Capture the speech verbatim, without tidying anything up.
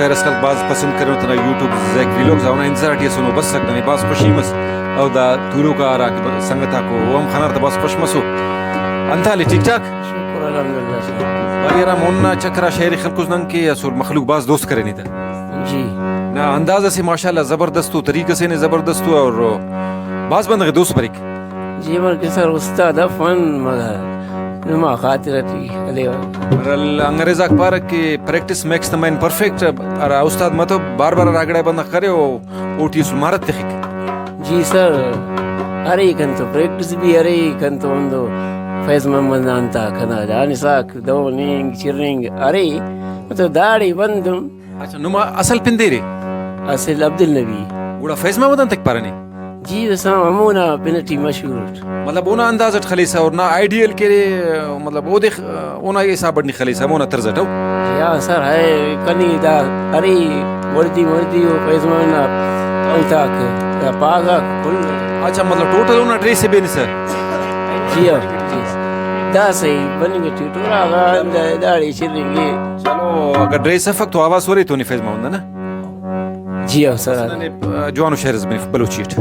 خیر اس خلک بھاز پسند کرینو تینا یوٹیوب زیک ویلاگز آ، اونا انتظار ٹی اسونو، بس سک ننے بھاز خوشی مس۔ او دا تولوک آ ہرا کہ سنگت آکو، او ہم خنار تہ بھاز خوش مسو۔ انت حال ءِ، ٹھیک ٹھاک؟ شکر الحمدللہ سر۔ بھائی ہرا مون نا چکر آ شئیر ءِ خلکوس نن کہ اسل مخلوق بھاز دوست کرینے تہ۔ جی۔ نا انداز اسے ماشاءاللہ زبردست ءُ، طریقہ سے نے زبردست ءُ، اور بھاز بندغ ءِ دوست بریک۔ جی، بلکہ سر استاد ءِ فن مگر نما خاطر ٹی ہلیوہ۔ برحال انگریز آک پارہ کہ practice makes the man perfect، ہرا استاد متو بار بار ہرا گڑا بندغ کرے او اوٹی اسل مہارت تخک۔ جی سر، ارے کنتو پریکٹس بھی ارے، کنتو ہندو فیض محمد نا انتا کنا دانساک دو نینگ چرینگ ارے، مطلب داڑے بندم۔ اچھا، نما اصل پن دیر ءِ؟ اصل عبدالنبی۔ گڑا فیض محمد آن تک پارہ نے؟ جی، بس ہمونا پن ٹی مشہور اٹ۔ مطلب اونا انداز اٹ خلیسہ اور نا آئیڈیل کہ، مطلب اودے خ-، اونا حساب اٹ نی خلیسہ، ہمونا طرز اٹ او۔ یا سر، ہے کنی دا ارے وردی مردی او فیض محمد نا انتاک یا پاگاک کل۔ اچھا، مطلب ٹوٹل اونا ڈریس ءِ بینسہ؟ جی ہاں، جی۔ دا صحیح بننگ ٹی ٹورا غا دا-، داڑے چرینگے۔ چلو، اگہ ڈریس افک تو آواز سورے تو نی فیض محمد نا۔ جی ہاں سر۔ ننے، آ، جوانو شعر اس بنف بلوچی اٹ۔